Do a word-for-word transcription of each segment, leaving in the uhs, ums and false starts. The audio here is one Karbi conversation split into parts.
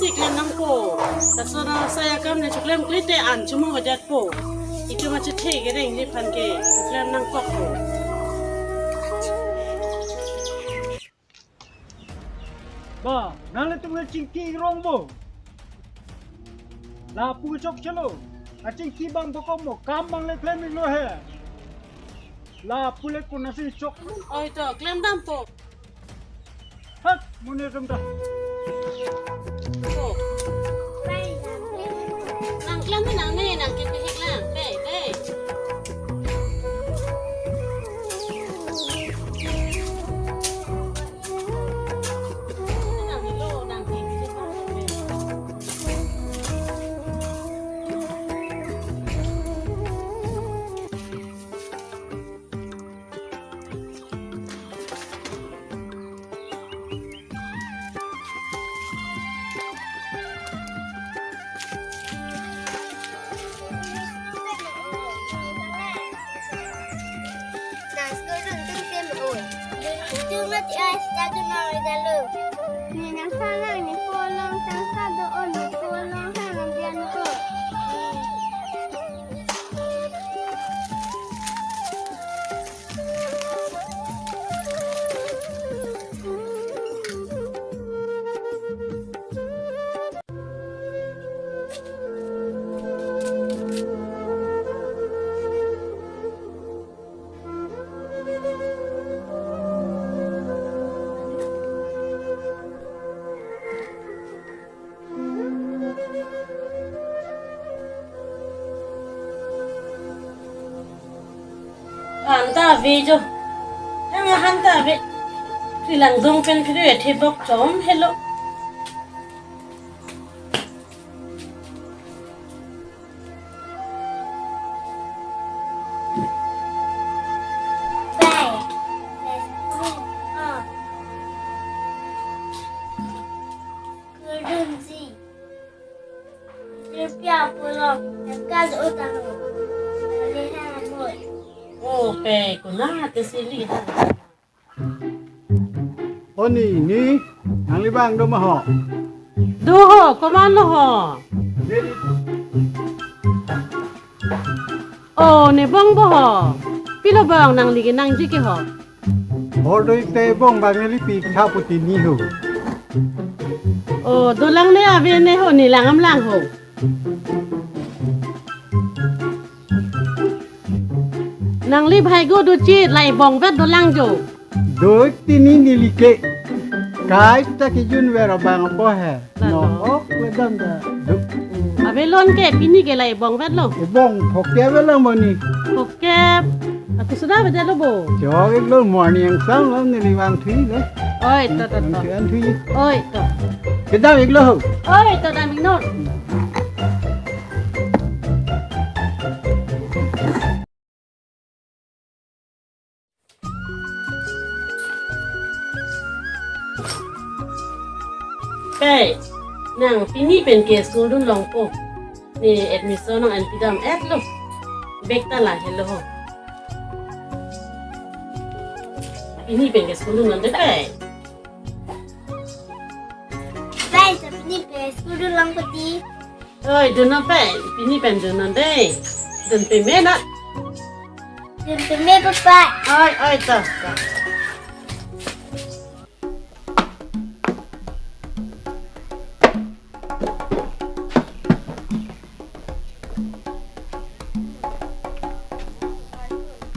Klem nangpo. Laso nang sai akam ne choklemkle te an chomong ajatpo. Itum achethe kereng nephan ke choklem nangkokpo. Ba, nanglitum le chingki rong bo. Lapu chokchelo. Achingki bang bokok mo, kam bang le klem lo he. Lapu le konasi chok. Oi to, klem dampo. Hak, mune tum ta. Oh. Nang klem nang ne, nang kipihik lang. Dei, dei. Nang school dun tum tem oi. Dun tum mati ai sta dun oi dalo. Ni nang salang ni kolong tang sa do on ni kolong ha nang bian ko. Han ta ave jo. Hang han ta ave. Phi langdong pen phi do ethe bok chom helo. Bye. Let's go. Kudunsi. Sirpia pulo, kal utang. Leha mo. Oh, pe, kuna te sili ha. O ni, ni, nangli bang do ma ho? Do ho, komat lo ho? O, ne bong bo ho? Pilo bong nangli kenangji ke ho? Hordoi te bong bang neli pi tha puti ni ho. O, dolang ne ave ne ho, ne langam lang ho. Nangli bhai go do chi, lai bong vet dolang jo. Doi tini neli ke. Kai ta kejun ver abang apo he. No, ok, wedam da. Duk. Ave lon ke, pini ke lai bong vet lo. Bong, phokep ave lang mo ni. Phokep. Aku sudah vet lo bo. Jog ik lo morning sang lo neli vang thui le. Oi, to, to, to. Vang thui, vang thui. Oi, to. Kedam ik lo ho. Oi, to dam ik non. Pe, nang pini pen ke school dun longpo. Ne admission nang an pidam et lo. Bek ta la helo ho. Pini pen ke school dun longde pe. Guys, pini pen school dun longpo ti. Oi, dun non pe, pini pen dun non dei. Dun peme na. Dun peme papa. Oi, oi, to, to.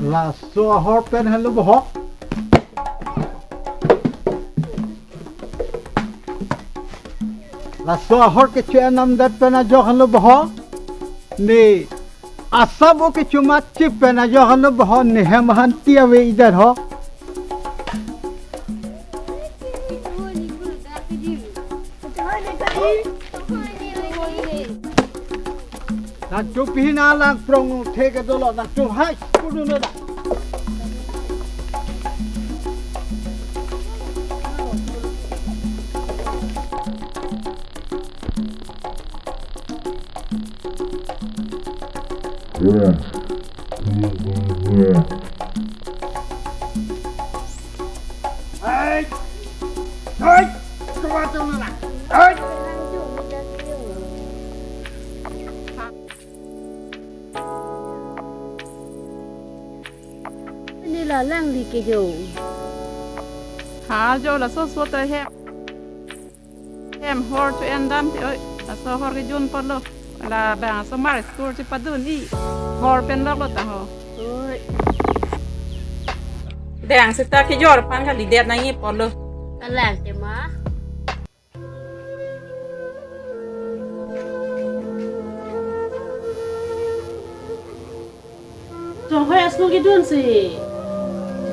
Laso ahor pen helo bo ho. Laso ahor kecho enam det pen ajok helo bo ho. Ne asap o kecho matchi pen ajok helo bo ho, ne hem han ti ave idet ho. Nangtum pini alang prong thek dolo, nangtum hai, kudu no da. Hai! Hai! Keluar dulu lah! Hai! Alangli kejun. Ha jo laso so ta hem. Hem hor cho-en dam te oi. Laso hor kejun apotlo. Labang asomar school chepadun-i. Hor pen loklo ta ho. Oi. Deng seta kejor aphan kalidet nangji apotlo. Kalang tema. Chonghoi a-school kedun si.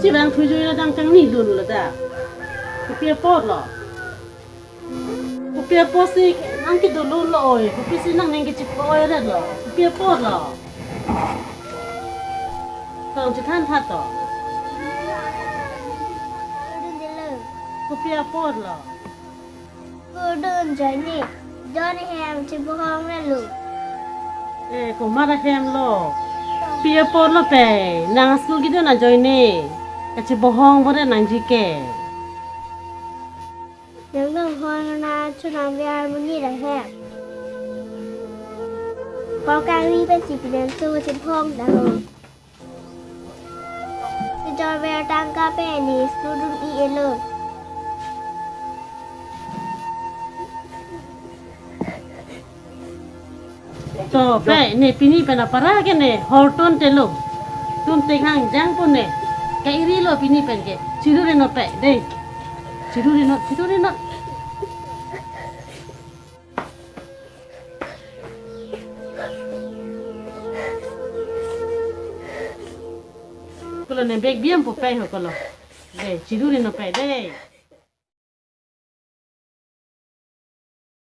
Chevang thujui lo dang kangni dunlo ta. Kopi apotlo. Kopi apotsi nang kedun lo oi. Kopisi nangning kechipo oi ret lo. Kopi apotlo. Tong chethan tha to. Kopi apotlo. School dun ajoine, John ahem chebohong ra lo. Eh, komat ahem lo. Pi apotlo pe, nang school kedun ajoine kachebohong bore nangji ke. Nang nang hon na chunang biar monit ahem. Kau kari pe si pinanso chebohong ta ho. Kejor ver tangka pen ne school dun-i-e lo. To pe ne pini pen apara ke ne hor tun te lo. Tun te hang jang pun ne. Ke-iri lo pini pen ke. Chiru ri non pe dei. Chiru ri non, chiru ri non. Kolo ne bag biam po pe ho kolo. Dei, chiru ri non pe dei.